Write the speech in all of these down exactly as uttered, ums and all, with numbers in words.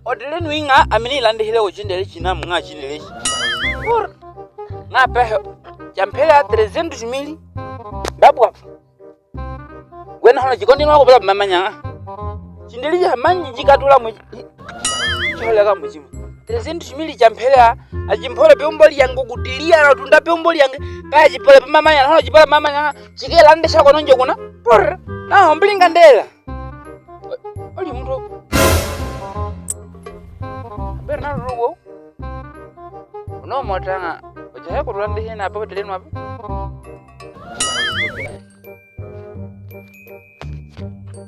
Otele nu iŋa amene ilandihile ochindele china muŋa chindele chi. Por. Ŋa pehe. Champele a trezentos mil. Babwa. Wena hono chikondi nwa ko bala mamanya. Chindele chi hamanyi chikatula mu. Cholega mu chimu. Trezentos mil champele a. Achimpole pe umboli yangu kutilia na tunda pe umboli yangu. Pa chipole pe mamanya hono chipole mamanya. Chikelandisha kono njo kuna. Por. Na ombilinga ndela. Oli muntu. Bernardo go. Uno motaŋa. Ojahe ko tulande hina apa telenu apa.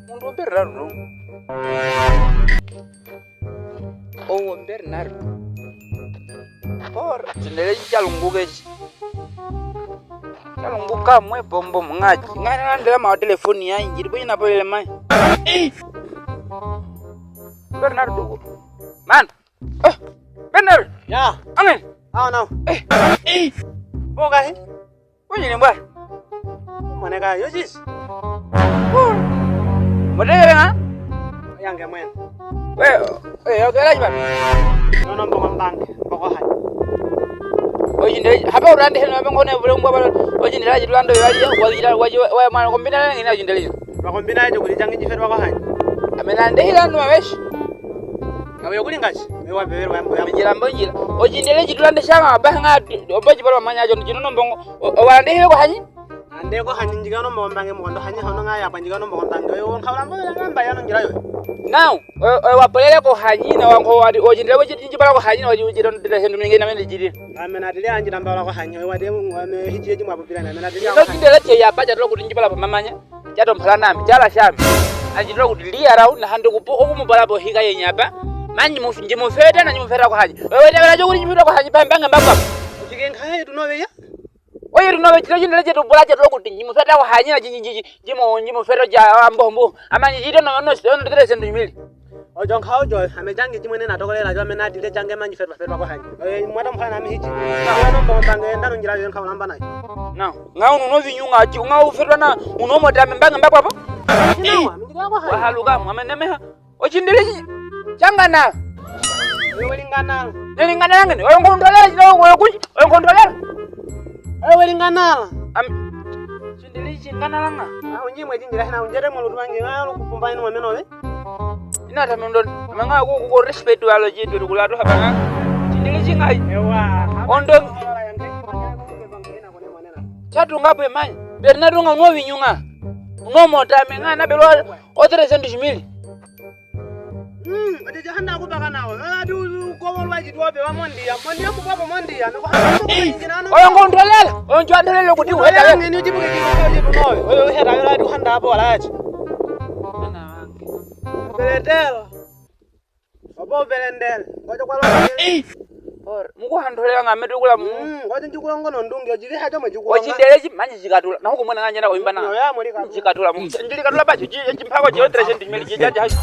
Muntu Bernardo. Oh, Bernardo. Por, chindele chalunguka echi. Chalunguka mwe bombo mngaji. Ŋa nalandela ma telefoni ya injiri bwe na pole mai. Bernardo. Man. Eh, Bernardo. Ya. Amen. Awa nao. Eh. Boga he. Unyi ni mbwa. Mwane ka yo chisi. Motele ŋa? Yange mwen. We, we, okay, laji ba. Nono mbongo mbange, mbongo hai. Ochindele, hapa urande heno mbongo ne bule mbwa bala. Ochindele laji tulando yali, wa jira, wa jira, wa mwana kombina ngina ochindele. Wa kombina jo kuli changi nyife wa kohani. Amena ndehila nwa weshi. Awe kuli ngashi, me wa bebere wa mbwa. Mijira mbonjira. Ochindele chitulande shanga, ba ŋa, obaji bala manya jo, chinono mbongo. O, o, wandehile kohani? Ande kohani njika no mbongo mbange mokondo hani hono ŋa ya kwa njika no mbongo mbange. Oyo nkaula mbongo ya ngamba ya no njira yo. Now, o, o, wapolele kohani na wango wadi ochindele wechi njibala kohani na wechi ujira ndira hendu mingi na mende jiri. Amena tili anjira mbala kohani, oyo wadi mu ame hiji eji mwa bubira na amena tili. Ino chindele che ya pa chatula kuti njibala pa mamanya. Chato mpala nami, chala shami. Anjira kuti lia rau na hande kupo oku mubala po hika yenyapa. Manyi mu, njimufeta na njimufeta kohani. Oyo wede wala jokuri njimufeta kohani pa mbange mbakwa. Uchike nkae tunowe ya? Oye tunowe chilo chindele chetu bula chetu kuti njimufeta kohani na chinyi, chinyi, chimo, njimufeta cha, ah, mbombo. Ama nyi chito no, no, no, no, tere sendu mili. Ojo nka ojo, ame changi chimwene na tokolela, jo ame na tile change manyi fetwa, fetwa kohani. Oye, mwata mfana na mihichi. Kwa no mbombo mbange, ndano njira yo nka ulamba nayo. Now, ŋa unu no vinyunga, chi, ŋa ufetwa na, uno mota mbange mbakwa po? Chinawa, minjika kohani. Wahaluka, mwame nemeha. Ochindele chi, changanala. Oyo welinganala. Nelinganala ngene, oyo nkontrolera chino, oyo kuchi, oyo nkontrolera. Oyo welinganala. Am, chindele chi nganala ŋa. Ah, unyi mwe chinjira hina, unjere mwe lutu wange, ah, lukupumba inu mwameno we. Ina tamondo, manga ku, ku respect walo chintu, kulatu hapana. Chindele chi ŋa. Ewa. Ondo. Chatunga bwe manyi. Bernardo ŋa uno vinyunga. Uno mota me ŋa na belwa. Otere sendu shimili. Mm, ati jahanda kubaka nawe. Eh, ati u-, u-, kobo lwa jitwa be wa mondia. Mondia kubaba mondia. Nako handa kubaka njina no. Oyo nkontrolera. Oyo nkontrolera kuti uheta. Ngeni ujibuke jitwa jitwa nawe. Oyo uheta yola ati uhanda hapo wala ati. Beletela. Obo belendele. Ngoja kwa lo. Or, mukuhandolera ŋa metu kula mu. Mm, ngoja njukulongo no ndungi, ojiri hajo mwe jukulonga. Ochindele chi, manyi chikatula. Na huko mwana nganyera ko imbana. No, ya, mulika. Chikatula mu. Njiri katula ba, chi, chi, chimpako chi, otere sendu mili, chi, chi, chi.